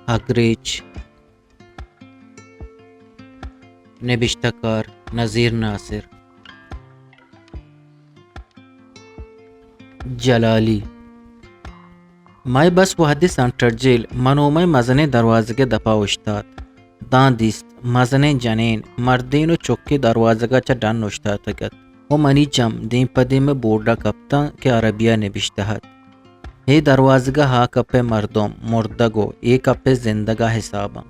اگریچ، نبشتہ کار نذیر ناصر۔ جلالی۔ مئے بس وہدے سنٹرل جیل من و مئے مزنیں دروازگ ءِ دپا اوشتات، داں دیست مزنیں جنین، مردین و چکے دروازگ ءَ چہ ڈن اوشتاتگ ات و منی چم دیم پہ دیم ءَ بورڈ ءَ کپتاں کہ عربی ءَ نبشتہ ات، اے دروازگ ءَ آ کپ ءِ مردم مردگ و اے کپ ءِ زندگ ءَ حساباں۔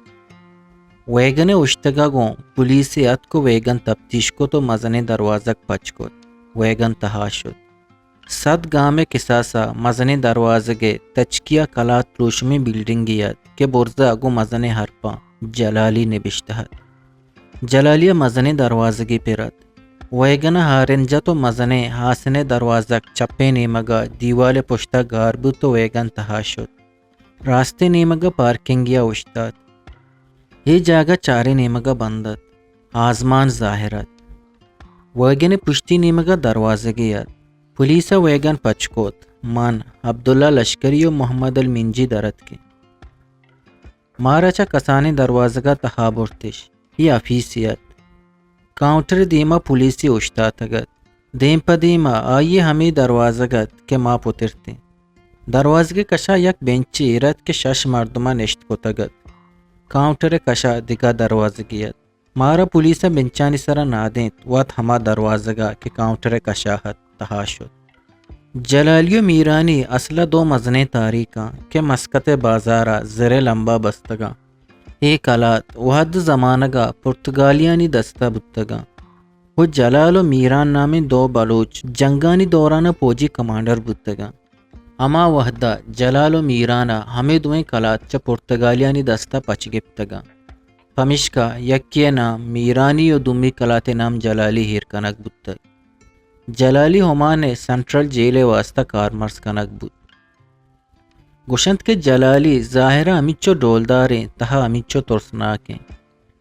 ویگن ءِ اوشتگ ءَ گوں پولیسے اتک و ویگن تپتیش کت و مزنیں دروازگ پچ کت۔ ویگن تہا شت۔ سد گام ءِ کساس ءَ مزنیں دروازگ ءِ تچکی ءَ کلات دروشمیں بلڈنگے ات کہ برز ءَ گوں مزنیں ہرپاں جلالی نبشتہ ات۔ جلالی ءَ مزنیں دروازگے پر ات۔ ویگن ءَ ہارن جت و مزنیں ہاسن ءِ دروازگ چپیں نیمگ ءَ دیوال ءِ پشت ءَ گار بوت و ویگن تہا شت۔ راستیں نیمگ ءَ پارکنگے ءَ اوشتات۔ اے جاگہ چاریں نیمگ ءَ بند ات۔ آزمان ظاہر ات۔ ویگن ءِ پشتی نیمگ ءَ دروازگے ات۔ پولیس ءَ ویگن پچ کت۔ من، عبداللہ لشکری و محمد المنجی در اتکیں۔ مارا چہ کسانیں دروازگ ءَ تہا برتش۔ اے آفیسے ات۔ کاؤنٹر ءِ دیما پولیسے اوشتاتگ ات۔ دیم پہ دیما آئی ءِ ہمے دروازگ ات کہ ما پترتیں۔ دروازگ ءِ کشا یک بنچے ایر ات کہ شش مردماں نشت کتگ ات۔ کاؤنٹر ءِ کشا دگہ دروازگے ات۔ مارا پولیس ءَ بنچانی سرا نادینت، وت ہما دروازگ ءَ کہ کاؤنٹر ءِ کشا ات، تہا شت۔ جلالی و میرانی اصل ءَ دو مزنیں تاریکاں کہ مسقط ءِ بازار ءَ زر ءِ لمب ءَ بستگاں۔ اے کلات وہد زمانگ ءَ پرتگالیانی دست ءَ بوتگاں و جلال و میران نامیں دو بلوچ جنگانی دوران ءَ پوجی کمانڈر بوتگاں۔ ہما وہد ءَ جلال و میران ءَ ہمے دوئیں کلات چہ پرتگالیانی دست ءَ پچ گپتگاں۔ پمیشکا یکے ءِ نام میرانی و دومی کلات ءِ نام جلالی ایر کنگ بوتگ۔ جلالی عمان ءِ سنٹرل جیل ءِ واستہ کارمرز کنگ بوت۔ گوشنت کہ جلالی ظاہر ءَ ہمینچو ڈولداریں، تہا ہمینچو ترسناکیں۔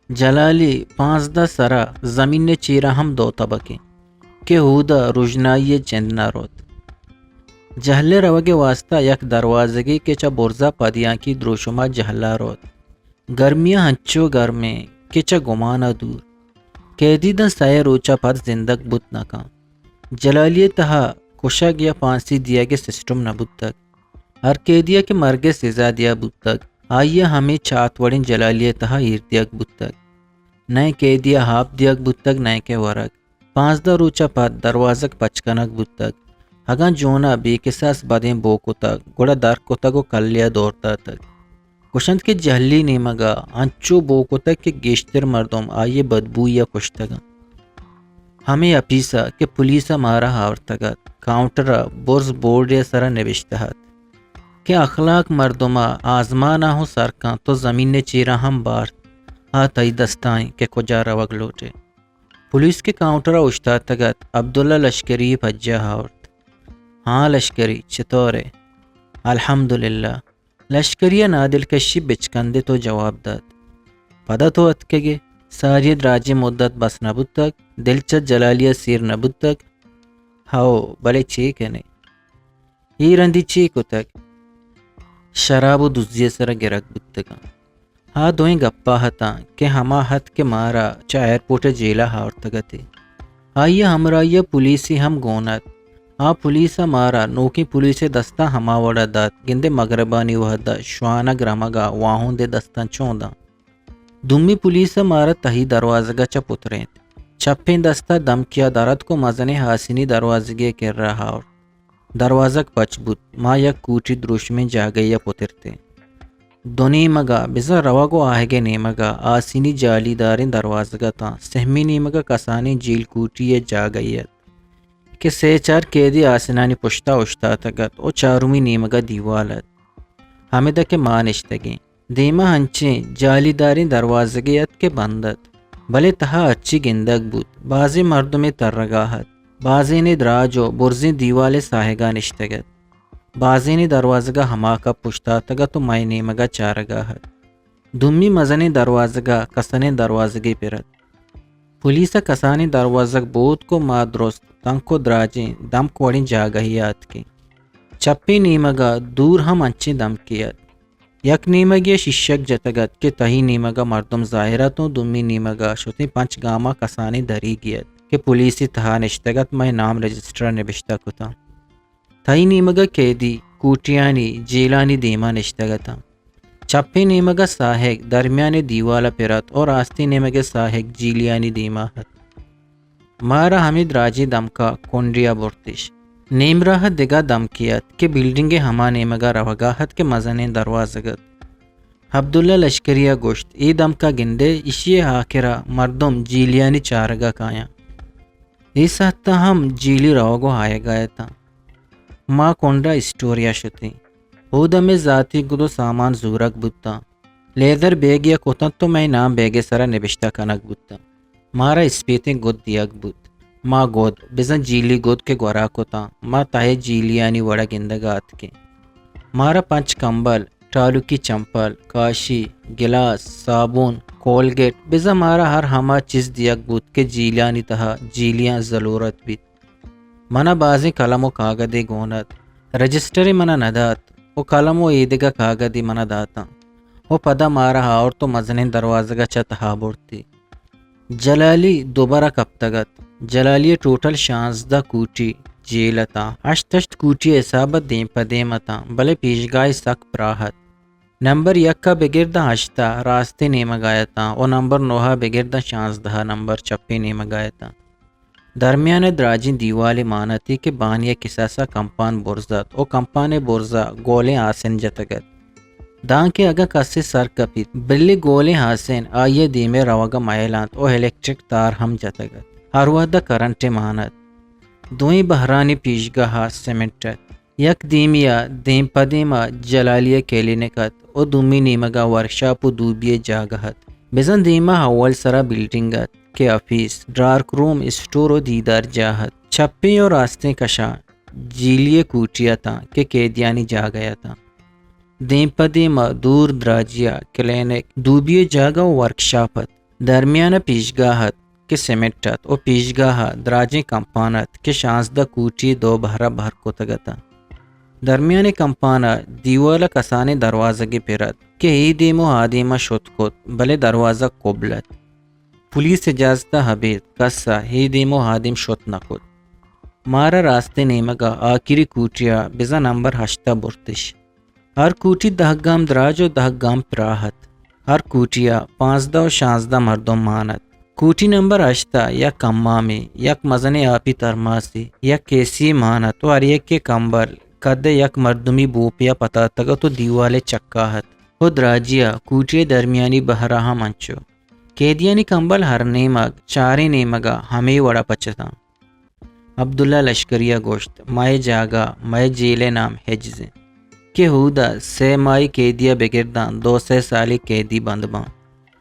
جلالی پانزدہ سرا زمین ءِ چیرا ہم دو تبکیں کہ اودا رژنائی ءِ جند نہ روت۔ جہل ءِ روگ ءِ واستہ یک دروازگے کہ چہ برزا پدیانکی دروشما جہلا روت۔ گرمی ءَ انچو گرمیں کہ چہ گمان ءَ دور۔ قیدی داں سئے روچ ءَ پد زندگ بوت نہ کنت۔ جلالی ءِ تہا کشگ یا پھانسی دیگ ءِ سسٹم نہ بوتگ۔ ہر قیدی ءَ کہ مرگ ءِ سزا دیا بوتگ، آئی ءَ ہمے چات وڑیں جلالی ءِ تہا ایر دیگ بوتگ۔ نئے قیدی ءَ آپ دیگ بوتگ، نئے کہ ورگ۔ پانزدہ روچ ءَ پد دروازگ پچ کنگ بوتگ۔ اگاں جون ءَ بے کساس بدیں بو کتگ، گڑا در کتگ و کلے ءَ دور داتگ۔ گوشنت کہ جہلی نیمگ ءَ انچو بو کتگ کہ گیشتر مردم آئی ءِ بدبوئی ءَ کشتگ انت۔ ہمے اپیس ءَ کہ پولیس ءَ مارا آورتگ ات، کاؤنٹر ءَ برز بورڈے ءِ سرا نبشتہ ات کہ اخلاق مردم ءَ آزمان ءَ ہوں سر کنت و زمین ءِ چیرا ہم بارت، آ تئی دست ءَ انت کہ کجا روگ لوٹ ئے۔ پولیس کہ کاؤنٹر ءَ اوشتاتگ ات، عبداللہ لشکری ءَ پجاہ آورت۔ ہاں لشکری، چطور ئے؟ الحمدللہ۔ لشکری ءَ نادلکشی بچکندت و جواب دات۔ پدا تو اتکگ ئے؟ ساری ءِ دراجیں مدت بس نہ بوتگ؟ دل چہ جلالی ءَ سیر نہ بوتگ؟ ہئو، بلے چے کن ئے؟ اے رندی چے کتگ؟ شراب و دزی ءِ سرا گرگ بوتگاں۔ آ دوئیں گپا اتاں کہ ہما ات کہ مارا چہ ایئرپورٹ ءِ جیل ءَ آورتگ اتی۔ آئی ءِ ہمراہی ءَ پولیسے ہم گون ات۔ آ پولیس ءَ مارا نوکیں پولیس ءِ دست ءَ ہما وڑ ءَ دات، گندے مگربانی وہد ءَ شوانگ رمگ ءَ واہند ءِ دستاں چون داں۔ دومی پولیس ءَ مارا تہی دروازگ ءَ چہ پترینت۔ چپیں دست ءَ دمکے ءَ در اتک و مزنیں ہاسینی دروازگے ءِ کرا آورت۔ دروازگ پچ بوت، ما یک کوٹی دروشمیں جاگہے ءَ پترتیں۔ دو نیمگ ءَ، بزاں روگ و آہگ ءِ نیمگ ءَ آسینی جالیداریں دروازگ اتاں، سہمی نیمگ ءَ کسانیں جیل کوٹی ءِ جاگہے ات کہ سے چار قیدی آسنانی پشت ءَ اوشتاتگ ات و چارمی نیمگ ءَ دیوال ات، ہمدا کہ ما نشتگیں۔ دیما انچیں جالیداریں دروازگے ات کہ بند ات، بلے تہا ہرچی گندگ بوت، بازیں مردمے ترگا ات، بازینے دراج و برزیں دیوالے ساہگا نشتگ ات۔ بازینے دروازگا ہما کپ اوشتاتگ ات و مئے نیمگا چارگا ات۔ دومی مزنیں دروازگا کسانیں دروازگے پر ات۔ پولیس ءَ کسانیں دروازگ بوتک و ما درست تنک و دراجیں دمک وڑیں جاگہے ءَ اتکیں۔ چپیں نیمگ ءَ دور ہم انچیں دمکے ات۔ یک نیمگے شیشگ جتگ ات کہ تہی نیمگ ءَ مردم ظاہر ات ءُ دومی نیمگ ءَ شتیں پنچ گام ءَ کسانیں دریگے ات کہ پولیسی تہا نشتگ ات، مئے نام رجسٹر ءَ نبشتہ کتاں۔ تہی نیمگ ءَ قیدی کوٹیانی، جیلانی دیم ءَ نشتگ اتاں۔ چپیں نیمگ ءَ ساہگ درمیان ءِ دیوال ءَ پر ات ءُ راستیں نیمگ ءِ ساہگ جیلیانی دیم ءَ ات۔ مارا ہمے دراجیں دمک ءَ کنڈے ءَ برتش۔ نیم راہ ءَ دگہ دمکے ات کہ بلڈنگ ءِ ہما نیمگ ءَ روگ ءَ ات کہ مزنیں دروازگ ات۔ عبداللہ لشکری ءَ گوشت، اے دمک ءَ گندئے، ایشی ءِ ہاکر ءَ مردم جیلیانی چارگ ءَ کایاں۔ اے ساہت ءَ ہم جیلی روگ ءُ آیگ ءَ اتاں۔ ما کنڈ ءَ اسٹور ءَ شتیں۔ اودا مئے ذاتی گد ءُ سامان زورگ بوتاں۔ لیدر بیگے ءَ کتنت ءُ مئے نام بیگ ءِ سرا نبشتہ کنگ بوتاں۔ مارا اسپیتیں گد دیگ بوت۔ ما گد، بزاں جیلی گد کہ گورا کتاں، ما تہ ءِ جیلیانی وڑ ءَ گندگ ءَ اتکیں۔ مارا پنچ کمبل، ٹالوکی چمپل، کاشی، گلاس، صابون، کولگیٹ، بزاں مارا ہر ہما چیز دیگ بوت کہ جیلیانی تہا جیلیاں زلورت بیت۔ منا بازیں کلم ءُ کاگدے گون ات۔ رجسٹرے منا نہ دات ءُ کلم ءُ ایدگہ کاگدے منا داتاں ءُ پدا مارا آورت ءُ مزنیں دروازگ ءَ چہ تہا برتی۔ جلالی دوبر ءَ کپتگ ات۔ جلالی ءِ ٹوٹل شانزدہ کوٹی جیل اتاں۔ ہشت ہشت کوٹی ءِ حساب ءَ دیم پہ دیم اتاں، بلے پیشگاہے سک پراہ ات۔ نمبر یک ءَ بگر داں ہشت ءَ راستیں نیمگ ءَ اتاں ءُ نمبر نُہ ءَ بگر داں شانزدہ ءَ نمبر چپیں نیمگ ءَ اتاں۔ درمیان ءَ دراجیں دیوالے مان اتی کہ بانی ءِ کساس ءَ کمپان برز ات ءُ کمپان ءِ برز ءَ گولیں آسن جتگ ات۔ دانکہ اگاں کسے سر کپیت، بلے گولیں آسن آئی ءِ دیم ءَ روگ ءَ مئیل انت ءُ الیکٹرک تار ہم جتگ ات۔ ہر وہد ءَ کرنٹے مان ات۔ دوئیں بہرانی پیشگاہ ءَ سیمنٹ ات۔ یک دیمی ءَ دیم پہ دیم ءَ جلالی ءِ کلینک ات ءُ دومی نیمگ ءَ ورکشاپ ءُ دوبی ءِ جاگہ ات۔ بزاں دیم ءَ اول سر ءَ بلڈنگ ات کہ آفیس، ڈارک روم، اسٹور ءُ دیدار جاہ ات۔ چپیں ءُ راستیں کش ءَ جیلی ءِ کوٹی اتاں کہ قیدیانی جاگہ اتاں۔ دیم پہ دیم ءَ دور دراجی ءَ کلینک، دوبی ءِ جاگہ ءُ ورکشاپ ات۔ درمیان ءَ پیشگاہ ات کہ سیمنٹ ات ءُ پیشگاہ ءَ دراجیں کمپان ات کہ شانزدہ کوٹی ءِ دو بہر ءَ بہر کتگ اتاں۔ درمیان ءِ کمپان ءَ دیوال ءَ کسانیں دروازگے پر ات کہ اے دیم ءُ آ دیم ءَ شت کت، بلے دروازگ کبل ات۔ پولیس اجازت ءَ ابید کس ءَ اے دیم ءُ آ دیم شت نہ کت۔ مارا راستیں نیمگ ءَ آکری کوٹی ءَ بزاں نمبر ہشت ءَ برتش۔ ہر کوٹی دہ گام دراج ءُ دہ گام پراہ ات۔ ہر کوٹی ءَ پانزدہ ءُ شانزدہ مردم مان ات۔ کوٹی نمبر ہشت ءَ یک حمامے، یک مزنیں آپی ترماسے، یک اے سی مان ات ءُ ہر یکے کمبل کد ءِ یک مردمی بوپے ءَ پتاتگ ات ءُ دیوال ءِ چکا ات ءُ دراجی ءَ کوٹی ءِ درمیانی بہر ءَ ہم انچو۔ قیدیانی کمبل ہر نیمگ، چاریں نیمگ ءَ ہمے وڑ ءَ پچ اتاں۔ عبداللہ لشکری ءَ گوشت، مئے جاگہ، مئے جیل ءِ نام حجز انت کہ اودا سئے ماہی قیدی ءَ بگر داں دو سئے سالی قیدی بند باں۔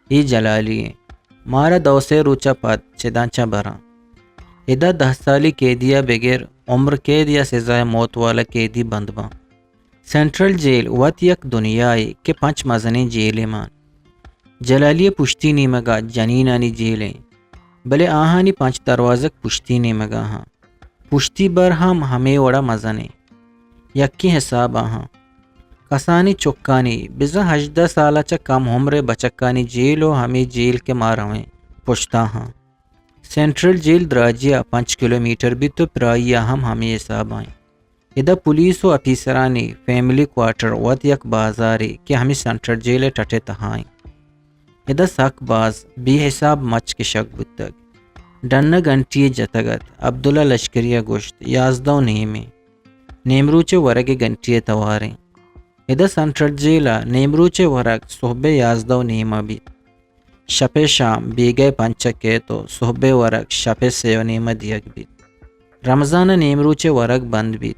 اے جلالی انت۔ مارا دو سئے روچ ءَ پد چداں چہ براں۔ ادا دہ سالی قیدی ءَ بگر عمر قید یا سزائے موت والا قیدی بند باں۔ سینٹرل جیل وت یک دنیایے کہ پنچ مزنیں جیلے مان۔ جلالی ءِ پشتی نیمگ ءَ جنینانی جیل انت، بلے آہانی پنچ دروازگ پشتی نیمگ ءَ آں۔ پشتی بر ہم ہمے وڑ ءَ مزن انت، یکیں حساب ءَ آں۔ کسانیں چکانی، بزاں ہژدہ سال ءَ چہ کم عمر ءِ بچکانی جیل ءُ ہمے جیل کہ ما رویں، پشت ءَ آں۔ سینٹرل جیل دراجی ءَ پنچ کلومیٹر بیت ءُ پرائی ءَ ہم ہمے حساب ءَ انت۔ ادا پولیس ءُ اپیسرانی فیملی کوارٹر وت یک بازارے کہ ہمے سینٹرل جیل ءِ ٹٹ ءِ تہا انت۔ ادا سک باز بے حساب مچ کشگ بوتگ۔ ڈن ءَ گھنٹی یے جتگ ات۔ عبداللہ لشکری ءَ گوشت، یازدہ ءُ نیم انت۔ نیمروچ ءِ ورگ ءِ گھنٹی ءِ توار انت۔ ادا سینٹرل جیل ءَ نیمروچ ءِ ورگ سہب ءِ یازدہ ءُ نیم ءَ بیت۔ شپ ءِ شام بیگہ ءِ پنچ ءَ کیت ءُ سہب ءِ ورگ شپ ءِ سے ءُ نیم ءَ دیگ بیت۔ رمضان ءَ نیمروچ ءِ ورگ بند بیت۔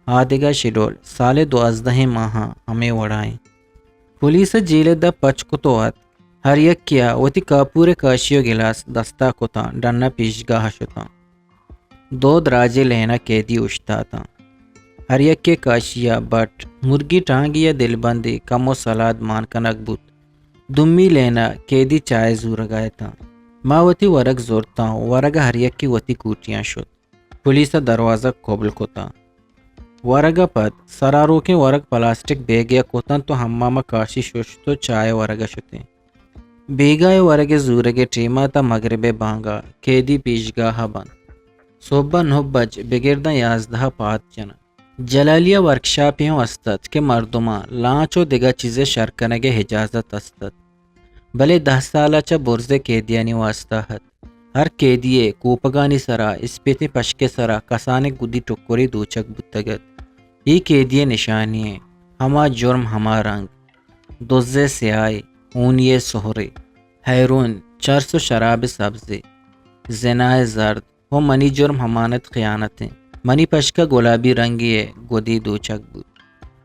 آ دگہ شیڈول سال ءِ دوازدہیں ماہ ءَ ہمے وڑ ءَ انت۔ پولیس ءَ جیل ءِ دپ پچ کت ءُ ات۔ ہر یکے ءَ وتی کاپور ءِ کاشی ءُ گلاس دست ءَ کتاں، ڈن ءَ پیشگاہ ءَ شتاں۔ دو دراجیں لین ءَ قیدی اوشتاتاں۔ ہر یکے کاشی ءَ بٹ، مرگی ٹانگی ءُ دلبندے، کمو سلاد مان کنگ بوت۔ دومی لین ءَ قیدی چاہ ءِ زورگ ءَ اتاں۔ ما وتی ورگ زرتاں ءُ ورگ ءَ ہر یکے وتی کوٹیاں شت۔ پولیس ءَ دروازگ کبل کتاں۔ ورگ ءَ پد سراروکیں ورگ پلاسٹک بیگ ءَ کتنت و حمام ءَ کاشی ششت و چائے ورگ ءَ شتیں۔ بیگاہ ءِ ورگ ءِ زورگ ءِ ٹیم ءَ تاں مگرب ءِ بانگ ءَ قیدی پیشگاہ ءَ بنت۔ سہب ءَ نہ بج بگر داں یازدہ ءَ پاد جننت۔ جلالیہ ورکشاپے ہوں است ات کہ مردماں لانچ و دگہ چیزے شر کنگ ءِ اجازت است ات، بلے دہ سال ءَ چہ برز ءِ قیدیانی واستا ات۔ ہر قیدی ءِ کوپگانی سرا، اسپیتیں پشک ءِ سرا کسانیں گدی ٹکرے دوچگ بوتگ ات۔ اے قیدی ءِ نشانی ایں، ہما جرم، ہما رنگ، دز ءِ سیاہی، ہونی ءِ سہرے، ہیرون، چرس و شراب ءِ سبزے، زنا ءِ زرد، و منی جرم ہمان ات، خیانت ایں۔ منی پشک ءَ گلابی رنگے ءِ گدی دوچگ بوت۔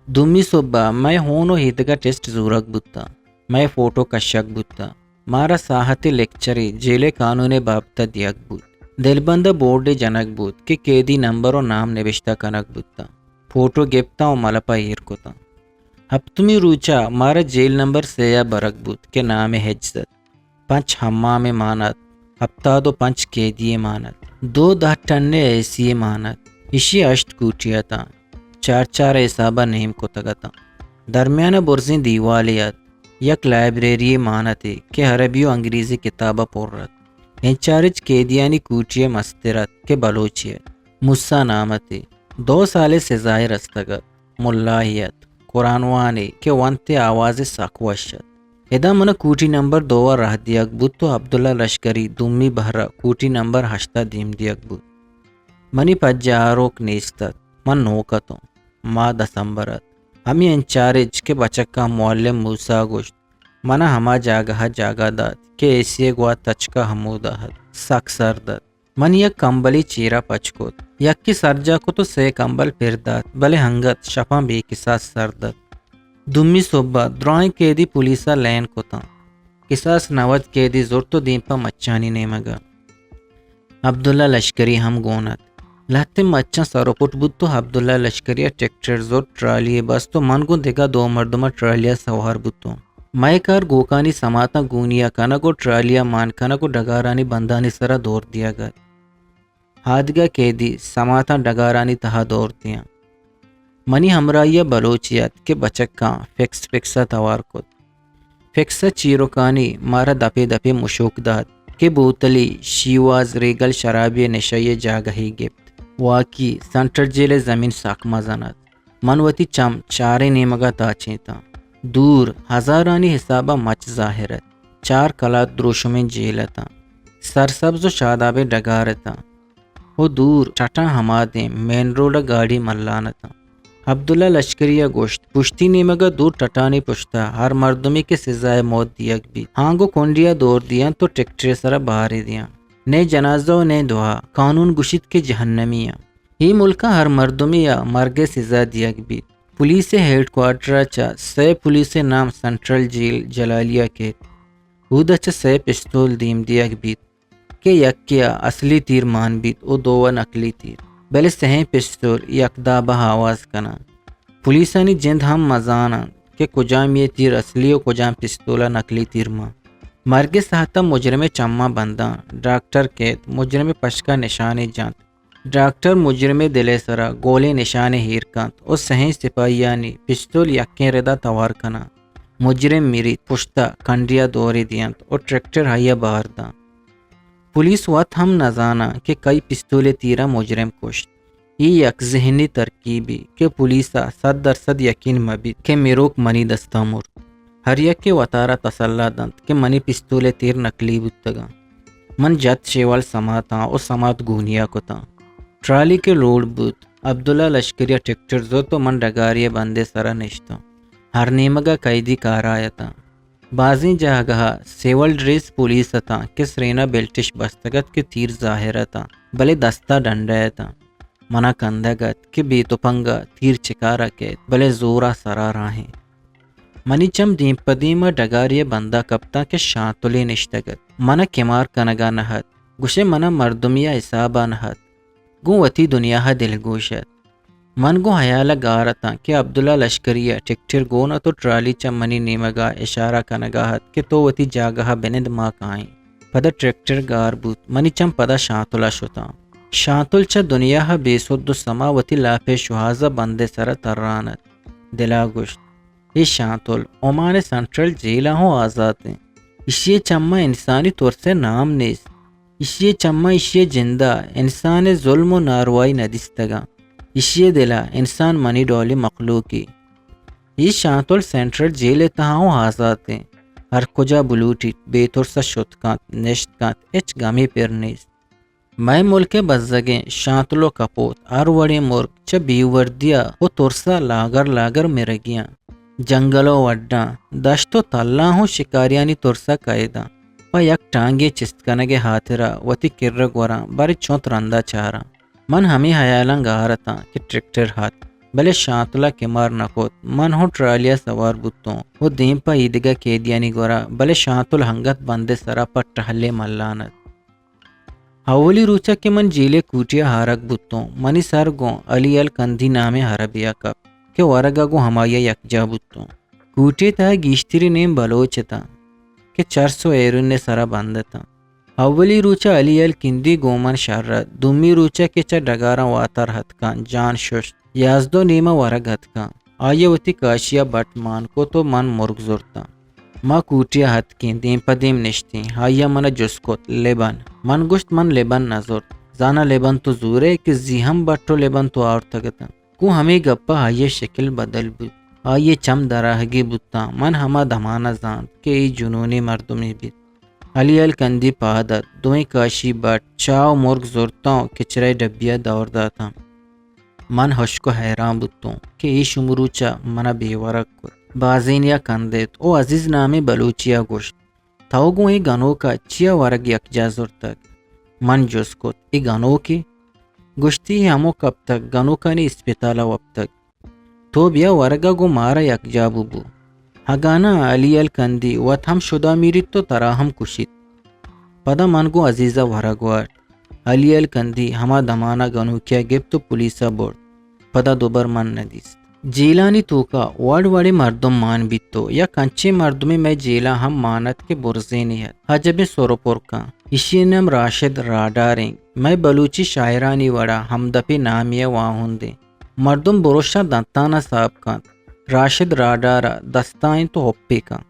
دومی سہب ءَ مئے ہون و ایدگہ ٹیسٹ زورگ بوتاں۔ مئے فوٹو کشگ بوتاں۔ مارا ساہتے لیکچرے جیل ءِ قانون ءِ بابت ءَ دیگ بوت۔ دلبند ءَ بورڈے جنگ بوت کہ قیدی نمبر و نام نبشتہ کنگ بوتاں۔ فوٹو گپتاں و ملپ ءَ ایر کتاں۔ ہپتمی روچ ءَ مارا جیل نمبر سے ءَ برگ بوت کہ نام ہجز ات۔ پنچ حمامے مان ات، ہپتاد و پنچ قیدی یے مان ات، دو دہ ٹن ءِ اے سی یے مان ات، ایشی ءَ ہشت کوٹی اتاں، چار چار ءِ حساب ءَ نیم کتگ اتاں۔ درمیان ءَ برزیں دیوالے ات، یک لائبریری یے مان اتے کہ عربی و انگریزی کتاب ءَ پر ات۔ انچارج قیدیانی کوٹی ءِ مستر ات کہ بلوچے ات، موسی نام اتے، دو سال ءِ سزا ئے رستگ ات۔ ملاہے ات، قرآن وانے کہ ونت ءِ آوازے سک وش ات۔ ادا من ءَ کوٹی نمبر دو ءَ راہ دیگ بوت و عبداللہ لشکری دومی بہر ءَ کوٹی نمبر ہشت ءَ دیم دیگ بوت۔ منی پجاروک نیست ات۔ من نوک اتوں۔ ماہ دسمبر ات۔ ہمے انچارج کہ بچکاں معلم موسی ءَ گوشت، من ءَ ہما جاگہ ءَ جاگہ دات کہ اے سی ءِ گوات تچک ءَ ہمودا ات۔ سک سرد ات۔ من یک کمبلے چیرا پچ کت، یکے سرجاہ کت و سئے کمبل پر دات، بلے انگت شپاں بے کساس سرد ات۔ دومی سہب ءَ درائیں قیدی پولیس ءَ لین کتاں۔ کساس نود قیدی زرت و دیم پہ مچانی نیمگ ءَ۔ عبداللہ لشکری ہم گون ات۔ لہتیں مچاں سر و پٹ بوت و عبداللہ لشکری ءَ ٹریکٹر زرت، ٹرالی یے بست و من گوں دگہ دو مردماں ٹرالی ءَ سوار بوتوں۔ مئے کار گوکانی سماتاں گونی ءَ کنگ و ٹرالی ءَ مان کنگ و ڈگارانی بندانی سرا دور دیگ ات۔ آدگہ قیدی سماتاں ڈگارانی تہا دور دیاں۔ منی ہمراہی ءَ بلوچے ات کہ بچکاں فکس فکس ءَ توار کت۔ فکس ءِ چیرکانی مارا دپے دپے مشوک دات کہ بوتلی، شیواز، ریگل شرابی ءِ نشئی ءِ جاگہے گپت۔ واقعی سنٹرل جیل ءِ زمین سک مزن ات۔ من وتی چم چاریں نیمگ ءَ تاچینتاں۔ دور ہزارانی حساب ءَ مچ ظاہر ات۔ چار کلات دروشمیں جیل اتاں۔ سرسبز و شادابیں ڈگار اتاں۔ و دور ٹٹاں ہما دیم مین روڈ ءَ گاڑی ملان اتاں۔ عبداللہ لشکری ءَ گوشت، پشتی نیمگ ءَ دور ٹٹانی پشت ءَ ہر مردمے کہ سزائے موت دیگ بیت، ہانگو کنڈی ءَ دور دیاں تو ٹریکٹرے سرا بارے دیاں۔ نئے جنازہ و نئے دعا۔ قانون گوشیت کہ جہنمی آں۔ اے ملک ءَ ہر مردمے ءَ مرگ ءِ سزا دیگ بیت۔ پولیس ءِ ہیڈ کوارٹر ءَ چہ سئے پولیس ءِ نام سنٹرل جیل جلالیہ کیت۔ اود ءَ چہ سئے پستول دیم دیگ بیت کہ یکے ءَ اصلی تیر مان بیت و دو ءَ نقلی تیر۔ بلے سئیں پستول یک داب ءَ آواز کناں۔ پولیسانی جند ہم مزان انت کہ کجام یے تیر اصلی و کجام پستول ءَ نقلی تیر مان۔ مرگ ءِ ساہت ءَ مجرم ءِ چماں بنداں۔ ڈاکٹر کیت، مجرم ءِ پشک ءَ نشانے جنت۔ ڈاکٹر مجرم ءِ دل ءِ سرا گولیں نشانے ایر کنت و سئیں سپاہیانی پستول یکیں ردا توار کناں۔ مجرم مریت، پشت ءَ کنڈی ءَ دورے دینت و ٹریکٹر آئی ءَ بار داں۔ پولیس وت ہم نزاناں کہ کئی پستول ءِ تیراں مجرم کشت۔ اے یک ذہنی ترکیبے کہ پولیس ءَ صد درصد یقین مہ بیت کہ مروک منی دست ءَ مرت۔ ہر یکے وتارا تسلا دنت کہ منی پستول ءِ تیر نقلی بوتگاں۔ من جت شیوال سماتاں و سمات گونیا کتاں۔ ٹرالی کہ لوڈ بوت، عبداللہ لشکری ءَ ٹریکٹر زرت و من ڈگاری ءِ بند ءِ سرا نشتاں۔ ہر نیمگ ءَ قیدی کارا اتاں۔ بازیں جاگہ ءَ سول ڈریس پولیس اتاں کہ سرین ءَ بیلٹش بستگ ات کہ تیر ظاہر اتاں، بلے دست ءَ ڈنڈہ اتاں۔ من ءَ کندگ ات کہ بے تپنگ ءَ تیر چکار ءَ کیت، بلے زور ءَ سرا راہیں۔ منی چم دیم پہ دیم ءَ ڈگاری ءِ بند ءَ کپتاں کہ شانتلے نشتگ ات۔ من ءَ کمار کنگ ءَ نہ ات۔ گوشئے من ءَ مردمی ءِ حساب ءَ نہ ات۔ گوں وتی دنیا ءَ دلگوش ات۔ من گوں ہیال ءَ گار اتاں کہ عبداللہ لشکری ءِ ٹریکٹر گون ات و ٹرالی چہ منی نیمگ ءَ اشارہ کنگ ءَ ات کہ تو وتی جاگہ ءَ بنند، ما کائیں۔ پدا ٹریکٹر گار بوت، منی چم پدا شانتل ءَ شتاں۔ شانتل چہ دنیا ءَ بے سد ءُ سما وتی لاپ ءِ شوہاز ءَ بند ءِ سر ءَ تران اَت۔ دل ءَ گوشت، اے شانتل عمان ءِ سنٹرل جیل ءَ ہوں آزات اِنت۔ ایشی ءِ چماں انسانی ترس ءِ نام نیست۔ ایشی ءِ چماں ایشی ءِ جند ءَ انسان ءِ ظلم ءُ ناروائی نہ دیستگ اَنت۔ ایشی ءِ دل ءَ انسان منی ڈولیں مخلوقے۔ اے شانتل سنٹرل جیل ءِ تہا ہوں آزات اِنت۔ ہر کجا بلوٹیت، بے ترس ءَ شت کنت، نشت کنت، ہچ گمے پر نیست۔ مئے ملک ءِ بزگیں شانتل ءُ کپوت، ہر وڑیں مرگ چہ بے وردی ءَ ءُ ترس ءَ لاگر لاگر مرگی اَنت۔ جنگل ءُ وڈاں، دشت ءُ تلاں ہوں شکاریانی ترس ءَ کئید اَنت۔ پہ یک ٹانگے چست کنگ ءِ ہاترا وتی کر ءَ گوراں، باریں چنت رند ءَ چاراں۔ من ہمے ہیالاں گار اتاں کہ ٹریکٹر ہات، بلے شانتل ءَ کمار نہ کت۔ من ہوں ٹرالی ءَ سوار بوتوں ءُ دیم پہ ایدگہ قیدیانی گورا، بلے شانتل ہنگت بند ءِ سرا پہ ٹہلے ملان اَت۔ اولی روچ ءَ کہ من جیل ءِ کوٹی ءَ آرگ بوتوں، منی سر گوں علی الکندی نامیں عربے ءَ کپت کہ ورگ ءَ گوں ہمائی ءَ یکجاہ بوتوں۔ کوٹی ءِ تہا گیشتری نیم بلوچ اتاں کہ چرس ءُ ہیروئن ءِ سرا بند اتاں۔ اولی روچ ءَ علی الکندی گوں من شر اَت، دومی روچ ءَ کہ چہ ڈگاراں واتر اتکاں، جان ششت، یازدہ ءُ نیم ءَ ورگ اتکاں۔ آئی ءَ وتی کاشی ءَ بٹ مان کت ءُ من مرگ زرتاں۔ ما کوٹی ءَ اتکیں، دیم پہ دیم نشتیں۔ آئی ءَ من ءَ جست کت، لبن؟ من گوشت، من لبن نہ زرت۔ زاناں لبن تو زورئے کہ زی ہم بٹ ءُ لبن تو آورتگ اتاں۔ گوں ہمے گپ ءَ آئی ءِ شکل بدل بوت۔ آئی ءِ چم دراہگے بوتاں۔ من ہما دمان ءَ زانت کہ اے جنونیں مردمے بیت۔ علی الکندی پاد ات، دوئیں کاشی بٹ، چاہ ءُ مرگ زرتاں ءُ کچرہ ءِ ڈبی ءَ دور داتاں۔ من ہشک ءُ حیران بوتوں کہ اے شوم روچ ءَ من ءَ بے ورگ کت۔ بازینے ءَ کندت ءُ عزیز نامیں بلوچے ءَ گوشت، تو گوں اے گنوک ءَ چیا ورگ یکجاہ زرتگ؟ من جست کت، اے گنوکے؟ گوشتی، اے ہمک ہپتگ گنوکانی اسپتال ءَ وپتگ۔ تو بیا ورگ ءَ گوں مارا یکجاہ ببو۔ اگاں ناں، علی الکندی وت ہم شدا میریت ءُ ترا ہم کشیت۔ پدا من گوں عزیز ءَ ورگ وارت۔ علی الکندی ہما دمان ءَ گنوکی ءَ گپت ءُ پولیس ءَ برت۔ پدا دوبر من نہ دیست۔ جیلانی توکا وڑ وڑیں مردم مان بیت ءُ یک انچیں مردمے مئے جیلا ہم مان ات کہ برزینے ات، اجبیں سر ءُ پرکاں۔ ایشی ءِ نام راشد راڈار انت۔ مئے بلوچی شاعرانی وڑا ہمدپیں نامے ءِ واہند انت۔ مردم برشاں دنتاناں ساپ کنت۔ راشد راڈار ءَ دستا انت ءُ ہپے کنت۔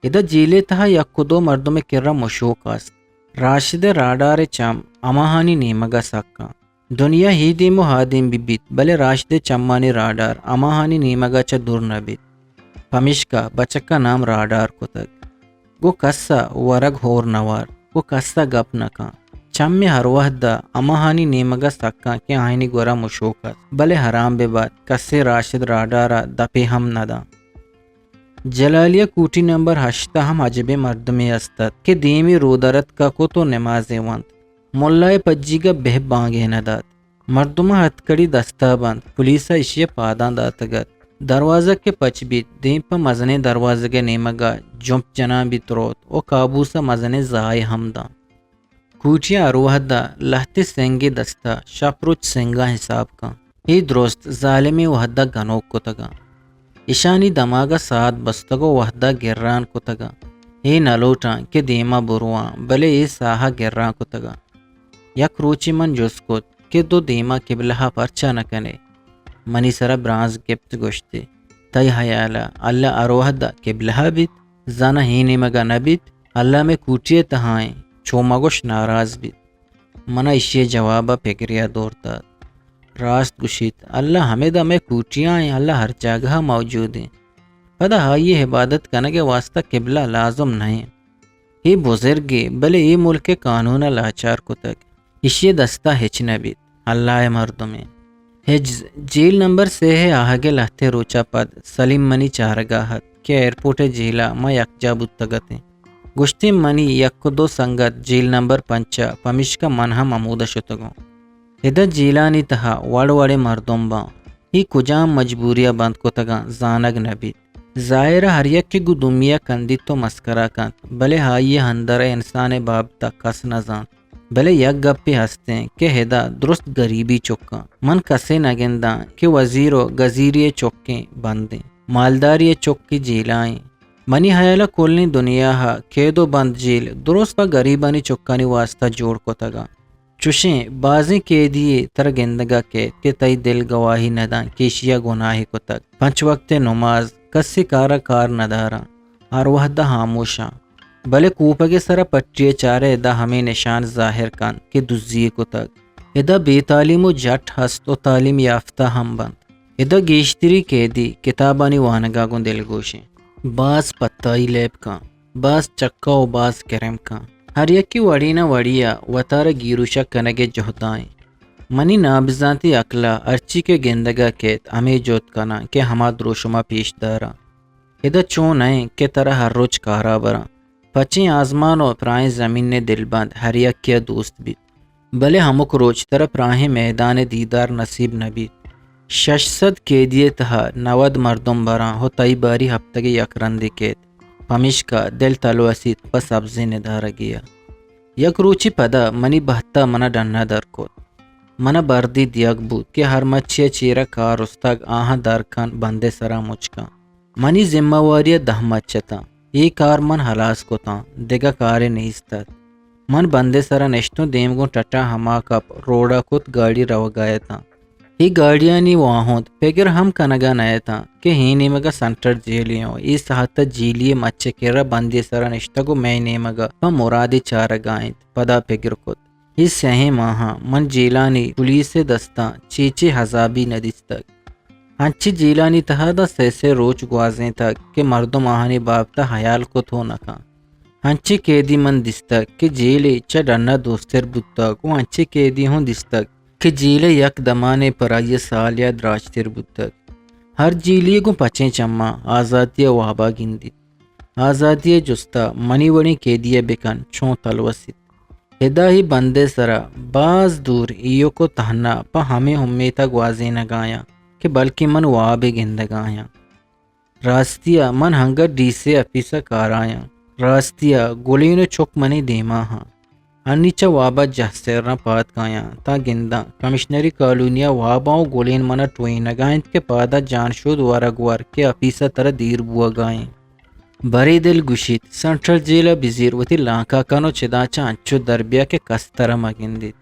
ادا جیل ءِ تہا یک ءُ دو مردم ءِ کرا مشوک است۔ راشد ءِ راڈار ءِ چم ہماہانی نیمگ ءَ سک انت۔ دنیا اے دیم ءُ آ دیم بہ بیت، بلے راشد ءِ چمانی راڈار ہماہانی نیمگ ءَ چہ دور نہ بیت۔ پمیشکا بچک ءَ نام راڈار کتگ۔ گوں کس ءَ ورگ ہور نہ وارت، گوں کس ءَ گپ نہ کنت۔ چم ءَ ہر وہد ءَ ہماہانی نیمگ ءَ سک انت کہ آیانی گورا مشوک است، بلے حرام بہ بات، کسے راشد راڈار ءَ دپے ہم نہ دنت۔ جلالی ءِ کوٹی نمبر ہشت ءَ ہم عجبیں مردمے است ات کہ دیمی رودرتک ءَ کت ءُ نمازے ونت۔ ملا ءِ پجیگ ءَ بہ بانگے نہ دات۔ مردماں ہتکڑی دست ءَ بنت، پولیس ءَ ایشی ءِ پاداں داتگ ات۔ دروازگ کہ پچ بیت، دیم پہ مزنیں دروازگ ءِ نیمگ ءَ جمپ جنان بیت روت ءُ کابوس ءَ مزنیں زاہے ہم دنت۔ کوٹی ءَ ہر وہد ءَ لہتے سنگے دست ءَ، شپ روچ سنگاں حساب کنت۔ اے درست ظالمیں وہد ءَ گنوک کتگ انت۔ اشانی دماگ ءَ ساد بستگ ءُ وہد ءَ گران کتگ انت۔ اے نہ لوٹاں کہ دیما برواں، بلے اے ساہ ءَ گران کتگ انت۔ یک روچے من جست کت کہ تو دیما قبلہ ءَ پرچا نہ کن ئے؟ منی سرا برانز گپت، گوشتی، تئی ہیال ءَ اللہ ہر وہد ءَ قبلہ ءَ بیت؟ زاناں اے نیمگ ءَ نہ بیت؟ اللہ مئے کوٹی ءِ تہا انت، چو مگوش ناراض بیت۔ من ءَ ایشی ءِ جواب ءَ پگرے ءَ دور دات۔ راست گوشیت، اللہ ہمدا مئے کوٹی ءَ انت، اللہ ہر جاگہ ءَ موجود انت۔ پدا آئی ءِ عبادت کنگ ءِ واستا قبلہ لازم نہ انت۔ اے بزرگے، بلے اے ملک ءِ قانون ءَ لاچار کتگ۔ ایشی ءِ دست ءَ ہچ نہ بیت۔ اللہ ءِ مردمے۔ حجز، جیل نمبر سے ءِ آہگ ءِ لہتے روچ ءَ پد سلیم منی چارگ ءَ ات کہ ایئرپورٹ ءِ جیل ءَ ما یکجاہ بوتگ اتیں۔ گوشتی، منی یک ءُ دو سنگت جیل نمبر پنچ ءَ، پمیشکا من ہم ہمود ءَ شتگوں۔ ادا جیلانی تہا وڑ وڑیں مردم باں۔ اے کجام مجبوری ءَ بند کتگاں، زانگ نہ بیت۔ ظاہر ءَ ہر یکے گوں دومی ءَ کندیت ءُ مسکرا کنت، بلے آئی ءِ اندر ءِ انسان ءِ بابت ءَ کس نہ زانت۔ بلے یک گپے ہست انت کہ ادا درست گریبی چکاں۔ من کسے نہ گنداں کہ وزیر ءُ گزیری ءِ چکیں بندیں، مالداری ءِ چکے جیلا ایں۔ منی ہیال ءَ کلیں دنیا ءَ قید ءُ بند جیل درست پہ گریبانی چکانی واستا جوڑ کتگاں۔ چوشیں بازیں قیدی یے ترا گندگ ءَ کیت کہ تئی دل گواہی نہ دنت کہ ایشی ءَ گناہے کتگ۔ پنچ وقت ءِ نماز، کسے کار ءَ کار نہ داراں، ہر وہد ءَ ہاموشاں۔ بلے کوپگ ءِ سرا پٹی ءَ چارئے، ادا ہمے نشان ظاہر کنت کہ دزی یے کتگ۔ ادا بے تعلیم و جٹ ہست و تعلیم یافتہ ہم بنت۔ ادا گیشتری قیدی کتابانی وانگ ءَ گوں دلگوش انت۔ باز پتائی لیب کن، باز چکا و باز کرم کن۔ ہر یکے وڑے نہ وڑے ءَ وتارا گیروشک کنگ ءِ جہد ءَ انت۔ منی نابزانتی عقل ءَ ہرچی کہ گندگ ءَ کیت، ہمے جہد کناں کہ ہما دروشم ءَ پیش داراں۔ ادا چو نہ انت کہ ترا ہر روچ کار ءَ براں۔ پچیں آزمان و پراہیں زمین ءِ دلبند ہر یکے ءَ دوست بیت، بلے ہمک روچ ترا پراہیں میدان ءِ دیدار نصیب نہ بیت۔ شش سد قیدی ءِ تہا نود مردم براں و تئی باری ہپتگے یک رندے کیت، پمیشکا دل تلوسیت پہ سبزیں ندارگے ءَ۔ یک روچے پدا منی بہت ءَ من ءَ ڈن ءَ در کت۔ من ءَ بردے دیگ بوت کہ ہر مچے ءِ چیر ءَ کار رستگ، آہاں در کن، بند ءِ سرا مچ کن۔ منی ذمہ واری ءَ دہ مچ اتاں۔ اے کار من ہلاس کتاں، دگہ کارے نیست ات۔ من بند ءِ سرا نشتوں، دیم گوں ٹٹا ہما کپ، روڈ ءَ کت، گاڑی روگ ءَ اتاں۔ اے گاڑیانی واہند پگر ہم کنگ ءَ نہ اتاں کہ اے نیمگ ءَ سنٹرل جیل ایں و اے ساعت ءَ جیلی مچ ءِ کرا بندے ءِ سرا نشتگ و مئے نیمگ ءَ پہ مرادے چارگ ءَ انت۔ پدا پگر کت۔ اے سئیں ماہاں من جیلانی پولیس ءِ دستاں چے چے عذابے نہ دیستگ۔ انچیں جیلانی تہا داں سئے سئے روچ گوازینتگ کہ مردم آہانی بابت ءَ ہیال کت ہوں نہ کنت۔ انچیں قیدی من دیستگ کہ جیل ءَ چہ ڈن ءَ دوستر بوتگ و انچیں قیدی ہوں دیستگ کہ جیل ءَ یک دمانے پر آئی ءَ سال یا دراجتر بوتگ۔ ہر جیلی گوں پچیں چماں آزاتی ءِ واب ءَ گندیت۔ آزاتی ءِ جست ءَ منی وڑیں قیدی ءَ بکن چون تلوسیت۔ ادا اے بند ءِ سرا باز دور ایوک و تہنا پہ ہمے امیت ءَ گوازینگ ءَ آیاں کہ بلکیں من وابے گندگ ءَ آیاں۔ راستی ءَ من انگت ڈی سی ءِ اپیس ءَ کار ءَ آیاں۔ راستی ءَ گلین ءِ چک منی دیما آں۔ انی چہ واب ءَ جہسراں پاد کایاں تاں گنداں کمشنری کالونی ءَ واباں و گلین من ءَ ٹوہینگ ءَ انت کہ پادا جان شود ورگ ور کہ اپیس ءَ ترا دیر بوگ ءَ انت۔ برے دل گوشیت، سنٹرل جیل ءَ بزیر، وتی لانک ءَ کن و چداں چہ انچو در بیا کہ کس ترا مہ گندیت۔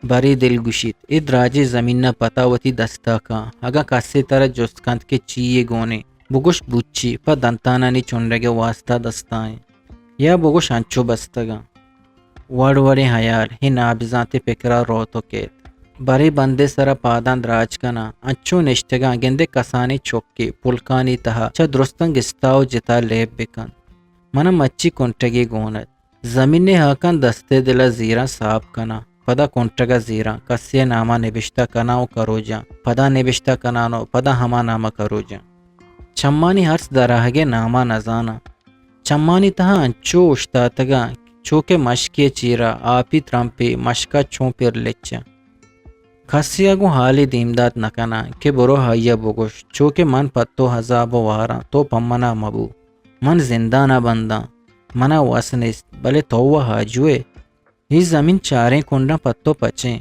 برے دل گوشیت، اے دراجیں زمین ءَ پتا وتی دست ءَ کن، اگاں کسے ترا جست کنت کہ چی یے گون انت، بگوش بوچی، پہ دنتانانی چنڈگ ءِ واستا دستاں انت، یا بگوش انچو بستگاں۔ وڑ وڑیں ہیال اے نابزانتیں پکر ءَ روت و کیت۔ برے بند ءِ سرا پاداں دراج کناں، انچو نشتگاں گندے کسانیں چکے پلکانی تہا چہ درستاں گستا و جتا لیب بکنت۔ من ءَ مچی کنٹگے گون ات۔ زمین ءِ ہاکاں دست ءِ دل ءَ زیراں ساپ کناں، پدا کنٹگ ءَ زیراں، کسے ءِ نام ءَ نبشتہ کناں و کروجاں، پدا نبشتہ کنان و پدا ہما نام ءَ کروجاں۔ چمانی ارس دراہگ ءِ نام ءَ نزاناں۔ چمانی تہا انچو اوشتاتگاں، چو کہ مشکے ءِ چیرا آپی ترمپے مشک ءَ چون پر لچاں۔ کسے ءَ گوں حالے دیم دات نہ کناں کہ برو آئی ءَ بگوش، چو کہ من پہ تو عذاب ءَ واراں، تو پہ من ءَ مبو۔ من زندان ءَ بنداں، من ءَ وس نیست، بلے تو و آجو ئے۔ اے زمین چاریں کنڈاں پہ تو پچیں۔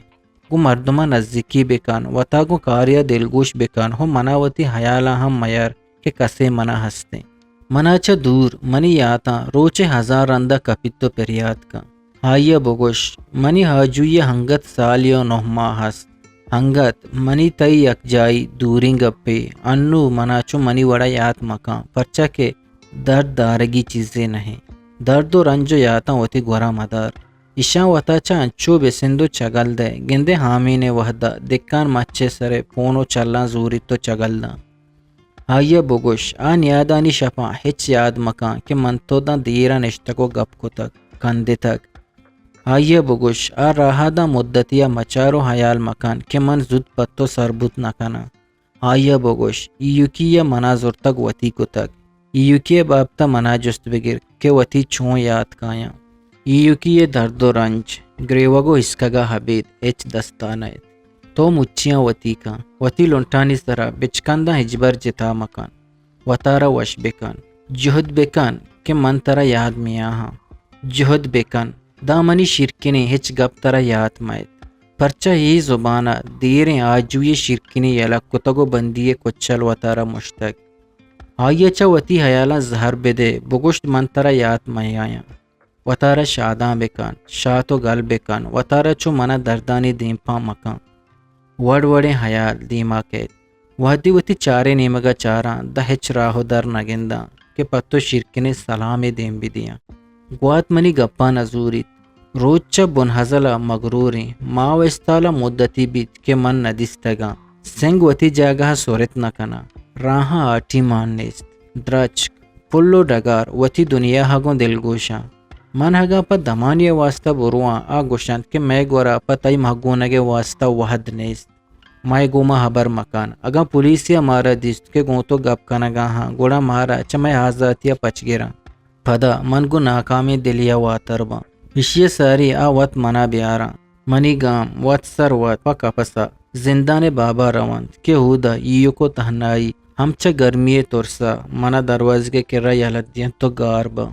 گوں مردماں نزیکی بکن، وتا گوں کارے ءَ دلگوش بکن، ہو من ءَ وتی ہیالاں ہم میار کہ کسے من ءَ ہستیں۔ من ءَ چہ دور منی یاتاں روچے ہزار رند ءَ کپیت و پریات کن۔ آئی ءَ بگوش، منی آجوئی ءَ انگت سالے و نہ ماہ ہست۔ انگت منی تئی یکجائی دوریں گپے۔ انوں من ءَ چو منی وڑ ءَ یات مکن، پرچا کہ درد دارگی چیزے نہ انت۔ درد و رنج و یاتاں وتی گور ءَ مدار۔ ایشاں وتا چہ انچو بسند و چگل دئے، گندے ہامین ءِ وہد ءَ دکان مچ ءِ سر ءَ پون و چلاں زوریت و چگل داں۔ آئی ءَ بگوش، آ نیادانی شپاں ہچ یاد مکن کہ من تو داں دیر ءَ نشتگ و گپ کتگ، کندتگ۔ آئی ءَ بگوش، آ راہ ءَ داں مدتے ءَ مچار و ہیال مکن کہ من زوت پہ تو سر بوت نہ کناں۔ آئی ءَ بگوش، ایوکی ءَ من ءَ زرتگ وتی کتگ۔ ایوکی ءِ بابت ءَ من ءَ جست بگر کہ وتی چون یات کایاں۔ ایوکی ءِ درد و رنج، گریوگ و ہسکگ ءَ ابید ہچ دست ءَ نئیت۔ تو مچیاں وتی کن، وتی لنٹانی سرا بچکنداں ہچبر جتا مکن۔ وتارا وش بکن، جہد بکن کہ من ترا یاد میاہاں۔ جہد بکن، داں منی شیرکنیں ہچ گپ ترا یات مئیت۔ پرچا اے زبان ءَ دیریں آجوئی ءِ شیرکنیں یلہ کتگ و بندی ءِ کچل وتارا مشتگ۔ آئی ءَ چہ وتی ہیالاں زہر بدئے، بگوشت من ترا یات میایاں۔ وتارا شاداں بکن، شات و گل بکن، وتارا چو منا دردانی دیمپان مکن۔ وڑ وڑیں ہیال دیما کئیت۔ وہدی وتی چاریں نیمگا چاراں، داں ہچ راہ و در نگنداں کہ پہ تو شیرکنیں سلامے دیم بدیاں۔ گوات منی گپاں نزوریت۔ روچ چہ بنہزلا مگروریں، ماہ و استالا مدتی بیت کہ من ندیستگاں۔ سنگ وتی جاگہا سرت نکناں۔ راہاں آٹی مان نیست۔ درچک، پل و ڈگار وتی دنیاہا گوں دلگوشاں۔ من اگاں پہ دمانے ء واستا برواں، آ گوشنت کہ مئے گورا پہ تئی مہگونگ ء واستا وہد نیست۔ مئے گوما ہبر مکن۔ اگاں پولیسے ء مارا دیست کہ گوں تو گپ کنگا آں، گڑا مارا چہ مئے آزاتی ء پچ گراں۔ پدا من گوں ناکامیں دلے ء واتر باں۔ ایشی ء ساری آ وت منا بیاراں۔ منی گام وت سر وت پہ کپسا زندان ء بابا رونت کہ اودا ایوک و تہنائی ہم چہ گرمی ء ترسا منا دروازگ ء کرا یلہ دینت و گار باں۔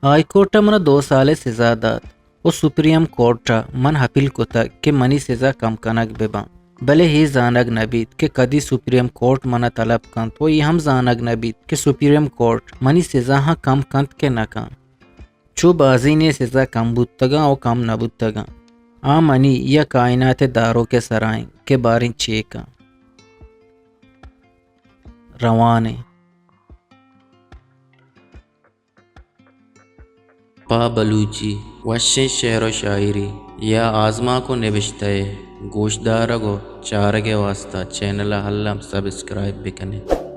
ہائی کورٹ ء منا دو سال ء سزا دات و سپریم کورٹ ء من اپیل کتگ کہ منی سزا کم کنگ بہ باں، بلے اے زانگ نہ بیت کہ کدی سپریم کورٹ منا طلب کنت و اے ہم زانگ نہ بیت کہ سپریم کورٹ منی سزاہاں کم کنت کہ نہ کنت۔ چو بازینے سزا کم بوتگاں و کم نہ بوتگاں۔ آ منی یا کائنات ء داروک ء سرا انت کہ باریں چے کن۔ روان انت۔ پہ بلوچی وشیں شعر و شاعری یا آزمانک و نبشتہ ء گوشدارگ و چارگ ء واستا چینل ء الم سبسکرائب بکن ات۔